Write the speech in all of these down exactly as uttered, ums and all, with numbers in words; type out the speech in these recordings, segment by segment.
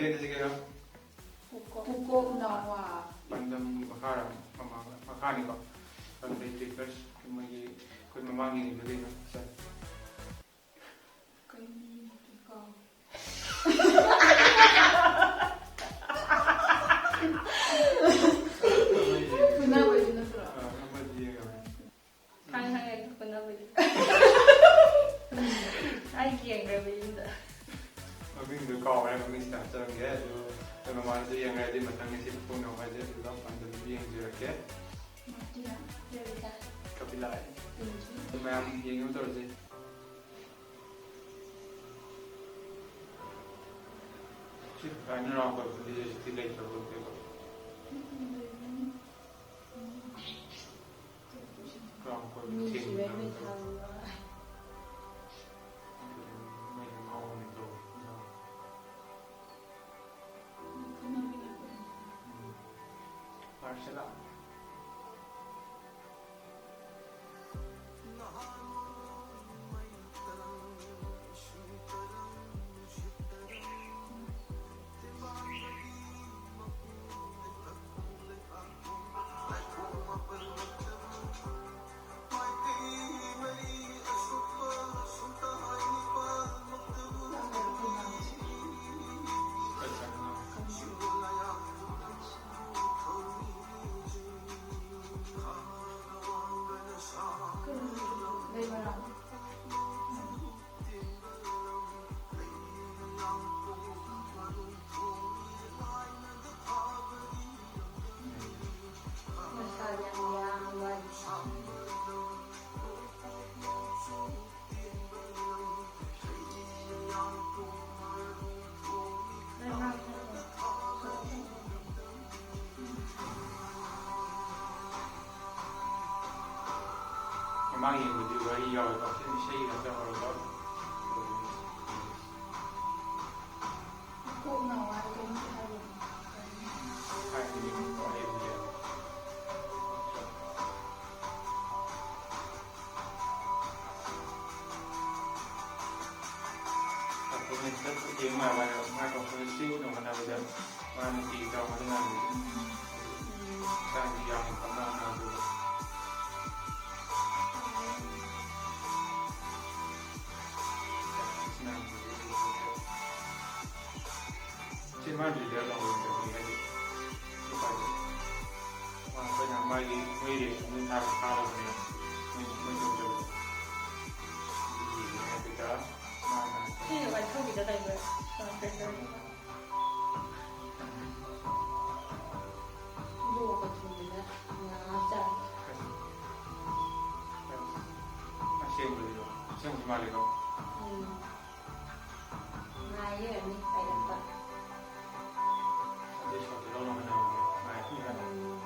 ꯀꯩꯅꯣ? ꯄꯨꯀꯣꯛ ꯅꯥꯋꯥ꯫ ꯄꯥꯟꯗꯝ ꯃꯈꯥꯔ? ꯃꯃꯥꯡ ꯃꯈꯥꯅꯤꯀꯣ꯫ ꯄꯥꯟꯗꯝ ꯇꯦꯀꯔꯁ ꯃꯣꯏꯒꯤ ꯑꯩꯈꯣꯏ ꯃꯃꯥꯡꯒꯤ ꯌꯦꯡꯉꯤꯗꯣ ꯀꯩꯅꯣ? ꯁꯦ꯫ ꯀꯩꯅꯣ ꯀꯥꯎ꯫ ꯐꯨꯅꯕꯩꯗꯨ ꯅꯠꯇ꯭ꯔꯣ? ꯑ, ꯑꯃꯗꯤ ꯌꯦꯡꯉꯝꯃꯦ꯫ ꯈꯪꯉꯦ, ꯈꯪꯉꯦ, ꯑꯗꯨ ꯐꯨꯅꯕꯩꯗꯨ꯫ ꯑꯩ ꯌꯦꯡꯈ꯭ꯔꯕ ꯌꯨꯝꯗ꯫ ꯃꯃꯤꯡꯗꯣ ꯀꯥꯎꯔꯦ, ꯃꯃꯤꯡ ꯁꯤꯗ ꯍꯥꯞꯆꯔꯝꯒꯦ꯫ ꯑꯗꯨ ꯑꯩꯈꯣꯏ ꯃꯃꯥꯡꯗꯁꯨ ꯌꯦꯡꯈ꯭ꯔꯦ, ꯑꯗꯨꯗꯤ ꯃꯊꯪꯒꯤ ꯁꯤ ꯄꯨꯡ ꯑꯃꯁꯦ ꯑꯗꯨꯒ ꯄꯥꯟꯗꯝꯗꯤ ꯌꯦꯡꯖꯔꯛꯀꯦ꯫ ꯃꯥꯔꯇꯤꯅꯥ, ꯂꯣꯔꯤꯇꯥ꯫ ꯀꯄꯤꯂꯥ꯫ ꯄꯤꯟꯀꯤ꯫ ꯑꯗꯨ ꯃꯌꯥꯝ ꯌꯦꯡꯅꯕ ꯇꯧꯔꯁꯤ꯫ ꯁꯤ ꯐꯥꯏꯅꯦꯜ ꯔꯥꯎꯟ ꯑꯣꯏꯕꯗꯤ ꯍꯧꯖꯤꯛꯇꯤ ꯂꯩꯇ꯭ꯔꯕ ꯀꯩꯀꯣ? ꯔꯥꯎꯟ ꯑꯣꯏꯕ ꯃꯤ ꯊꯦꯡꯅ ꯁꯤꯕꯩ ꯃꯩ ꯇꯧꯔꯕ꯫ ꯊꯥꯕ꯫ ꯑꯗꯨꯅꯤ ꯃꯩ ꯉꯥꯎꯕꯅꯤ ꯇꯧꯔꯤ꯫ ꯎꯝ꯫ ꯃꯥꯔꯁꯦꯂꯥ꯫ ꯃꯃꯥꯡ ꯌꯦꯡꯕꯗꯤ ꯋꯥꯔꯤ ꯌꯥꯎꯋꯦꯀꯣ꯫ ꯁꯤ ꯏꯁꯩꯒꯤ ꯈꯛꯇ ꯍꯧꯔꯒ ꯀꯣꯛ ꯉꯥꯎ ꯍꯥꯏꯕ ꯀꯩꯅꯣꯝ ꯍꯥꯏꯕꯅꯤ꯫ ꯍꯥꯏꯕꯅꯤ, ꯋꯥꯔꯤꯕꯨꯗꯤ꯫ Performance ꯌꯦꯡ ꯅꯨꯡꯉꯥꯏꯕ ꯍꯥꯏꯔꯣ? ꯃꯥꯏ performance ꯁꯤꯒꯨꯝꯕ ꯍꯣꯠꯅꯕꯗ ꯃꯥ ꯅꯨꯡꯇꯤꯒꯤ ꯇꯧꯔꯝꯒꯗꯕ ꯃꯌꯥꯝꯗꯨ ꯍꯛꯆꯥꯡꯁꯤ ꯌꯥꯝꯅ ꯐꯅ ꯍꯣꯠꯅꯕꯗꯨꯗ ꯁꯤ ꯃꯥ ꯂꯤꯗꯔ ꯇꯧꯕ ꯃꯇꯝꯗ ꯍꯥꯏꯗꯤ ꯎꯄꯥꯏꯗꯣ ꯃꯥ ꯑꯩꯈꯣꯏꯅ ꯃꯥꯒꯤ ꯃꯣꯏ ꯔꯦꯁ ꯑꯗꯨꯝ ꯊꯥꯔ ꯊꯥꯔꯕꯅꯦ ꯃꯣꯏ ꯃꯣꯏ ꯇꯧꯖꯕꯗꯣ ꯑꯗꯨꯒꯤꯅꯦ ꯑꯗꯨꯗ ꯃꯥꯅ ꯁꯤꯅ ꯋꯥꯏꯊꯧꯒꯤꯗ ꯂꯩꯕ ꯇ꯭ꯔꯥꯟꯁꯂꯦꯇꯔ ꯂꯣꯛꯀ ꯊꯨꯡꯗꯅ ꯉꯥ ꯆꯥꯏ꯫ ꯑꯁꯦꯡꯕꯗꯨꯔꯣ? ꯑꯁꯦꯡꯕꯗꯤ ꯃꯥꯜꯂꯤꯀꯣ? ꯎꯝ꯫ ꯉꯥꯏꯔꯦ ꯑꯅꯤ ꯄꯥꯏꯔꯛꯄ꯫ ꯑꯗꯨꯏ ꯁꯣꯠꯇꯣ ꯂꯧꯅꯕ ꯅꯪꯗꯤ ꯉꯥꯏꯔꯦ꯫ ꯎꯝ꯫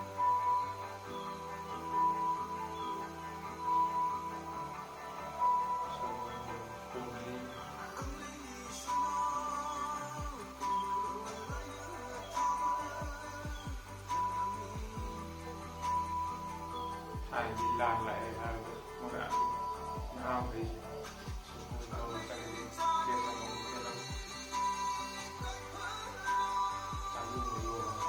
ꯁꯣꯠ ꯇꯣꯡꯉꯤ꯫ ꯍꯥꯏꯗꯤ ꯂꯥꯟ ꯂꯥꯛꯑꯦ ꯍꯥꯏꯕꯗꯣ ꯃꯣꯏ ꯅꯍꯥꯃꯈꯩꯁꯦ ꯁꯨꯝ ꯇꯧꯔ ꯆꯠꯂꯗꯤ ꯂꯦꯞꯄ ꯉꯝꯃꯣꯏꯗꯅ꯫ ꯆꯥꯛꯂꯨꯝꯕ ꯌꯣꯝꯃꯒ꯫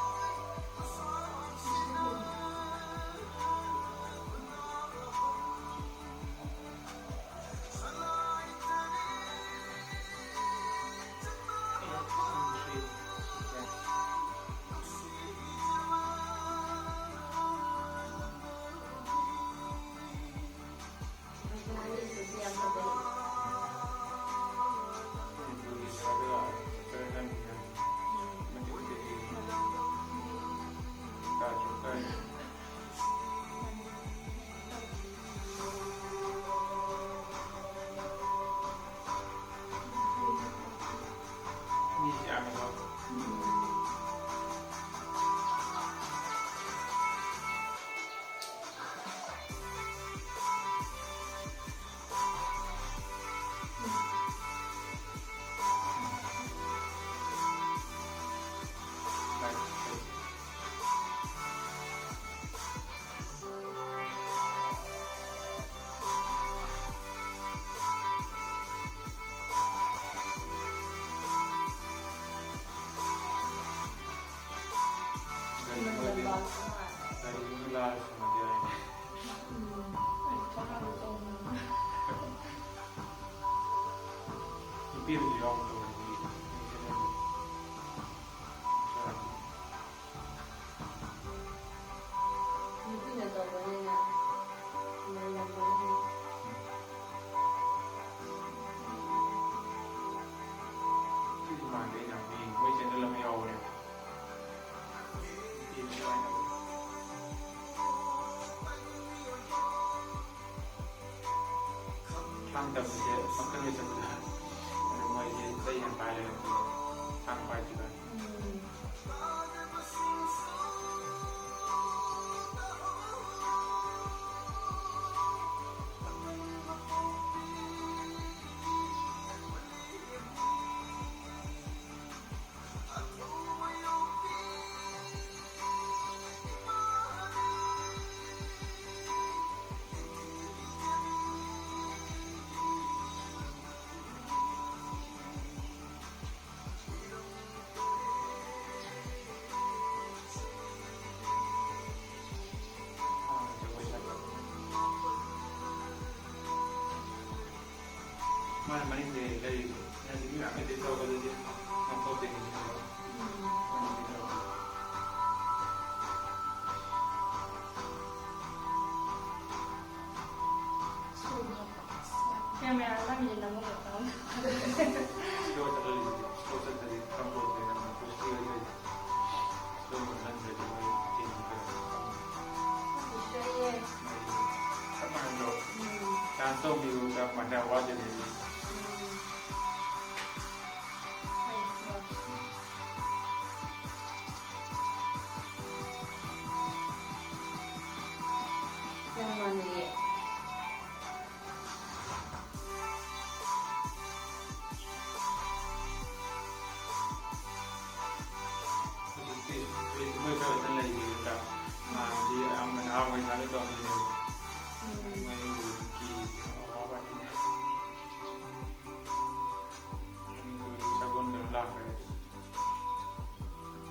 ꯄꯤꯕꯁꯨ ꯌꯥꯎꯕ ꯇꯧꯕꯅꯤ꯫ ꯅꯨꯄꯤꯅ ꯇꯧꯕꯅꯤꯅ ꯂꯩꯔꯝꯃꯣꯏꯅꯦ꯫ ꯁꯤꯁꯨ ꯃꯥꯟꯗꯦ, ꯑꯩꯅ ꯌꯦꯡ-, ꯃꯣꯏ ꯆꯦꯅꯦꯜ ꯑꯃ ꯌꯥꯎꯕꯅꯦ꯫ ꯅꯨꯄꯤ ꯑꯃ ꯌꯥꯎꯕꯅꯦ꯫ ꯊꯥꯡ ꯇꯝꯕꯁꯦ ꯄꯪꯇꯝꯗ ꯇꯝꯕꯗ ꯑꯗꯨ ꯃꯣꯏꯁꯦ ꯆꯩ ꯌꯥꯝ ꯄꯥꯏꯔꯒ ꯊꯥꯡ ꯄꯥꯏꯗ꯭ꯔꯤꯕ꯫ ꯎꯝ꯫ ꯃꯥꯅ ꯃꯅꯤꯡꯗ ꯂꯩꯔꯤꯗꯣ꯫ ꯅꯪꯗꯤ ꯃꯤ ꯃꯌꯥꯝ ꯑꯦꯇꯦꯛ ꯇꯧꯔꯛꯄꯗꯨꯗꯤ ꯉꯥꯛꯊꯣꯛꯇꯦ꯫ ꯎꯝ꯫ ꯀꯦꯃꯦꯔꯥ ꯅꯝꯃꯤꯅꯦ ꯅꯪꯕꯨ ꯈꯛꯇꯪ꯫ ꯁ꯭ꯂꯣ ꯆꯠꯍꯜꯂꯤꯁꯤꯗꯤ, ꯁ꯭ꯂꯣ ꯆꯠꯇ꯭ꯔꯗꯤ ꯀꯔꯝ ꯇꯧꯗꯣꯏꯅꯣ? ꯅꯪ ꯄꯨꯁꯇꯤ ꯑꯣꯏꯗꯣꯏꯅꯤ꯫ ꯁ꯭ꯂꯣ ꯆꯠꯍꯟꯗ꯭ꯔꯗꯤ ꯃꯣꯏ ꯇꯤꯝ ꯈꯔ ꯏꯁꯩꯌꯦ꯫ ꯃꯣꯏ ꯆꯞ ꯃꯥꯟꯅꯗ꯭ꯔꯣ? ꯎꯝ꯫ ꯗꯥꯟꯁ ꯇꯧꯕꯤꯕ ꯆꯞ ꯃꯥꯟꯅ ꯋꯥꯗꯣꯏꯅꯦ꯫ ꯎꯝ꯫ ꯌꯥꯝ ꯃꯥꯟꯅꯩꯌꯦ꯫ ꯍꯧꯖꯤꯛꯇꯤ ꯃꯣꯏ ꯈꯔ ꯈꯛꯇ ꯂꯩꯔꯤꯕ꯫ ꯍꯥꯟꯅꯗꯤ ꯑꯌꯥꯝꯕꯅ ꯑꯉꯥꯡ ꯑꯣꯏꯔꯤꯀꯥꯟꯗ ꯇꯧꯔꯝꯕꯅꯦꯕ꯫ ꯎꯝ꯫ ꯃꯣꯏ ꯍꯧꯖꯤꯛꯀꯤ ꯑꯋꯥ ꯄꯥꯔꯇꯤꯅꯦ꯫ ꯁꯒꯣꯜ ꯀꯩꯅꯣ ꯂꯥꯛꯈ꯭ꯔꯦ꯫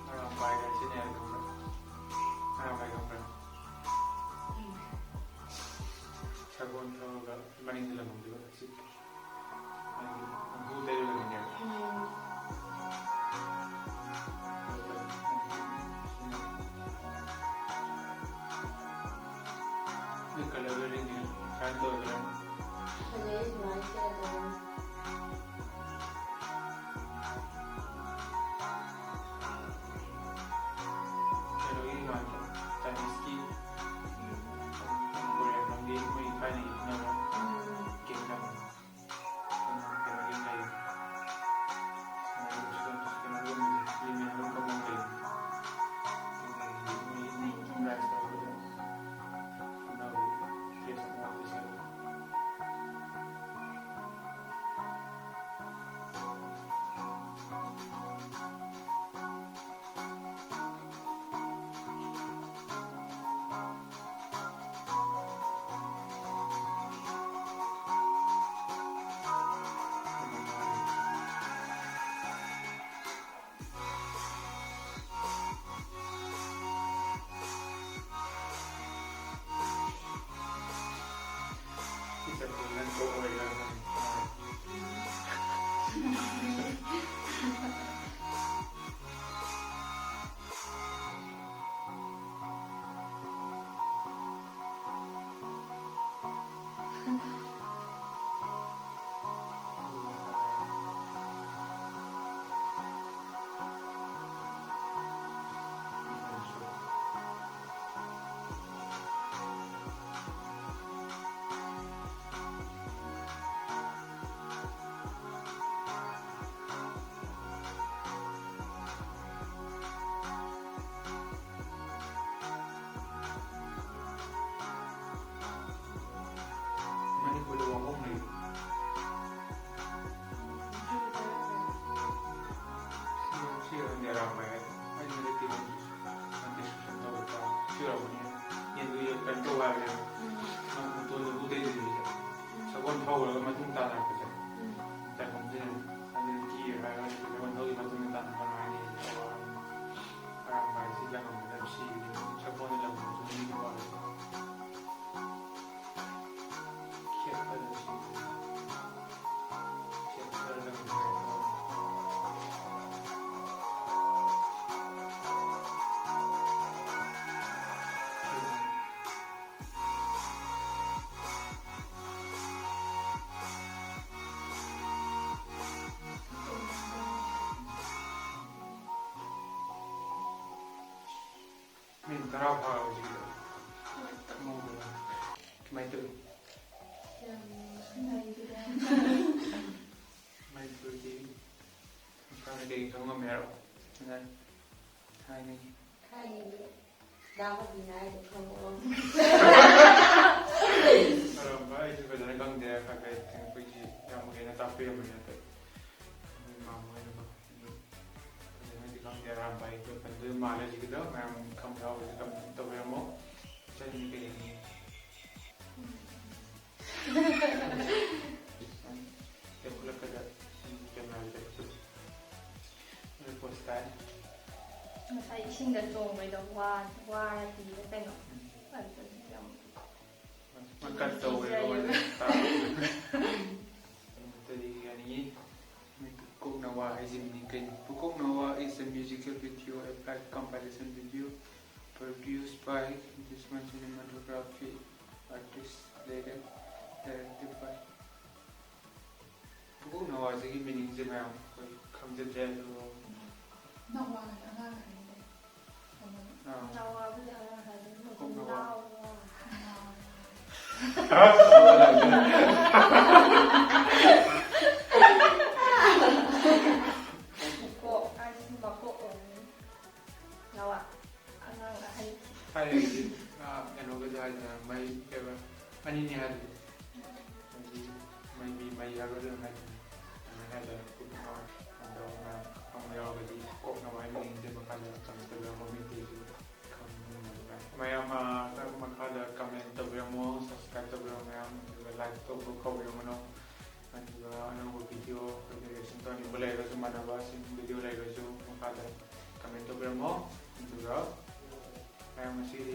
ꯑꯉꯥꯡ ꯄꯥꯏꯈ꯭ꯔꯦ ꯁꯤꯅꯦ ꯍꯥꯏꯕ ꯈꯪꯕ꯭ꯔꯥ? ꯑꯉꯥꯡ ꯄꯥꯏ ꯈꯪꯕ꯭ꯔꯥ? ꯎꯝ꯫ ꯁꯒꯣꯜ ꯊꯧꯔꯒ ꯃꯅꯤꯡꯗ ꯂꯪꯍꯧꯗꯣꯏꯕ꯫ ꯁꯤ ꯃꯅꯤꯡꯗ ꯅꯝꯐꯨ ꯇꯩꯔꯒ ꯀꯃꯥꯏꯅ ꯇꯧꯔꯒꯦ? ꯐꯖꯩ, ꯁꯨꯃꯥꯏꯅ ꯁꯦꯠꯂꯗꯤ꯫ ꯀꯩꯅꯣꯒꯤ ꯃꯥꯟꯗ꯭ꯔꯣ? ꯆꯥꯏꯅꯤꯁꯀꯤ, ꯀꯣꯔꯤꯌꯟ ꯂꯣꯝꯒꯤ ꯃꯣꯏꯒꯤ ꯊꯥꯏꯅꯒꯤ ꯈꯪꯅꯕ ꯎꯝ꯫ ꯀꯤꯡꯗꯝ꯫ ꯀꯩꯅꯣ, ꯀꯩꯅꯣꯒꯤ ꯂꯩ꯫ ꯀꯩꯅꯣꯒꯤ ꯐꯤꯂꯝ, ꯐꯤꯂꯝ ꯂꯩ꯫ ꯃꯣꯏꯒꯤ ꯃꯣꯏꯒꯤ ꯔꯥꯏꯠꯁ ꯇꯧꯔꯒ ꯈꯪꯅꯕ ꯗ꯭ꯔꯦꯁ ꯑꯃ ꯂꯩꯁꯜꯂꯦ꯫ ꯇꯔꯥ ꯐꯥꯔꯕ ꯍꯧꯖꯤꯛꯀꯤꯗꯣ? ꯈꯪꯍꯧꯗꯕ꯫ ꯀꯃꯥꯏꯅ ꯇꯧꯏ? ꯌꯥꯝ ꯅꯨꯡꯉꯥꯏ꯫ ꯃꯅꯤꯄꯨꯔꯒꯤ ꯃꯇꯥꯡꯗ ꯀꯩ ꯈꯪꯉꯝꯃꯦ ꯍꯥꯏꯔꯣ? ꯅꯪ ꯊꯥꯏꯅꯒꯤ꯫ ꯊꯥꯏꯅꯒꯤ ꯗꯥ ꯕꯕꯤꯅꯥ ꯍꯥꯏꯗꯣ ꯈꯪꯉꯛꯑꯣ꯫ ꯑꯔꯝꯕ ꯑꯩꯁꯨ ꯐꯖꯅ ꯈꯪꯗꯦ, ꯈꯔ ꯈꯔ ꯑꯩꯈꯣꯏꯒꯤ ꯏꯌꯥꯝꯕꯈꯩꯅ ꯇꯥꯛꯄꯤꯔꯝꯕꯅꯤ ꯅꯠꯇ꯭ꯔꯗꯤ꯫ ꯏꯃꯥ ꯃꯣꯏꯅꯀꯣ꯫ ꯑꯗꯨ ꯐꯖꯅꯗꯤ ꯈꯪꯗꯦ, ꯑꯔꯥꯝꯕ ꯑꯩ ꯂꯣꯏ ꯄꯟꯗꯣꯏ ꯃꯥꯜꯂꯦ ꯍꯧꯖꯤꯛꯀꯤꯗꯣ, ꯃꯌꯥꯝ ꯈꯪꯕ ꯌꯥꯎꯔꯒꯗꯤ ꯀꯃꯦꯟ ꯇꯧꯕꯤꯔꯝꯃꯣ꯫ ꯏꯆꯟꯗꯤ ꯀꯩ ꯍꯥꯏꯅꯤꯡꯉꯤ? ꯇꯦꯝꯈꯠꯂꯛꯄꯗ ꯀꯦꯃꯦꯔꯥꯗ ꯇꯦꯝꯈꯠꯄꯗ ꯅꯣꯏ ꯄꯣꯁ ꯇꯥꯏ꯫ ꯉꯁꯥꯏ ꯏꯁꯤꯡꯗ ꯆꯣꯡꯕꯩꯗꯣ ꯋꯥ-, ꯋꯥꯔꯗꯤ ꯀꯩꯅꯣ? ꯎꯝ꯫ ꯑꯗꯨꯗꯤ ꯌꯥꯝ ꯃꯥ ꯀꯠ ꯇꯧꯋꯦ, ꯀꯤꯖꯩꯌꯦ꯫ ꯀꯃꯥꯏꯅ ꯇꯥꯕ? ꯀꯔꯤ ꯌꯥꯅꯤꯡꯉꯤ? ꯄꯨꯀꯣꯛ ꯅꯋꯥ ꯍꯥꯏꯁꯤꯅꯤ ꯀꯩꯅꯣ? ꯄꯨꯀꯣꯛ ꯅꯋꯥ is a musical video, a black compilation video produced by this one cinematography artist, later directed by. ꯄꯨꯀꯣꯛ ꯅꯋꯥꯁꯤꯒꯤ meaningꯁꯦ ꯃꯌꯥꯝ ꯑꯩꯈꯣꯏ ꯈꯪꯖꯗ꯭ꯔꯦ, ꯑꯗꯨ ꯅꯋꯥ ꯑꯉꯥꯡ ꯑꯅꯤꯗꯣ꯫ ꯑꯥ꯫ ꯅꯋꯥꯕꯨꯗꯤ ꯑꯉꯥꯡ ꯍꯥꯏꯕꯅꯤ, ꯄꯨꯀꯣꯛ ꯅꯋꯥ꯫ ꯅꯥꯎ-꯫ ꯃꯀꯣꯛ ꯍꯥꯏꯁꯤꯗꯤ ꯃꯀꯣꯛ ꯑꯣꯏꯔꯝꯅꯤ꯫ ꯅꯋꯥ꯫ ꯑꯉꯥꯡ ꯑꯍꯟ꯫ ꯊꯥꯏꯅꯒꯤꯗꯤ, ꯑꯥ, ꯀꯩꯅꯣꯒꯤꯗꯣ ꯍꯥꯏꯗꯅ ꯃꯩ ꯀꯩꯕ? ꯑꯅꯤꯅꯤ ꯍꯥꯏꯕꯗꯣ꯫ ꯍꯥꯏꯗꯤ ꯃꯩꯕꯤ ꯃꯩ ꯍꯥꯏꯕ꯭ꯔꯥ ꯀꯩꯅꯣꯝ ꯍꯥꯏꯗꯅ꯫ ꯑꯗꯨꯃꯥꯏꯅ ꯍꯥꯏꯗꯅ ꯀꯨꯞꯅ ꯑꯗꯣ ꯃꯌꯥꯝ ꯈꯪꯕ ꯌꯥꯎꯔꯒꯗꯤ ꯀꯣꯛꯅꯕ ꯍꯥꯏꯅꯤꯡꯉꯤꯁꯦ ꯃꯈꯥꯗ comment ꯇꯧꯕꯤꯔꯝꯃꯣ, ꯃꯩꯇꯩꯁꯨ ꯈꯪꯅꯤꯡꯕ ꯃꯌꯥꯝ꯫ ꯃꯌꯥꯝ, ꯑꯥ, ꯃꯈꯥꯗ comment ꯇꯧꯕꯤꯔꯝꯃꯣ, subscribe ꯇꯧꯕꯤꯔꯝꯃꯣ ꯃꯌꯥꯝ, ꯑꯗꯨꯒ like ꯇꯧꯕ ꯀꯥꯎꯕꯤꯔꯝꯒꯅꯣ꯫ ꯑꯗꯨꯒ ꯑꯅꯧꯕ video ꯑꯩꯈꯣꯏꯒꯤ reaction ꯇꯧꯅꯤꯡꯕ ꯂꯩꯔꯒꯁꯨ, ꯃꯥꯟꯅꯕ ꯁꯤꯒꯨꯝꯕ video ꯂꯩꯔꯒꯁꯨ ꯃꯈꯥꯗ comment ꯇꯧꯕꯤꯔꯝꯃꯣ꯫ ꯑꯗꯨꯒ ꯃꯌꯥꯝ ꯉꯁꯤꯒꯤ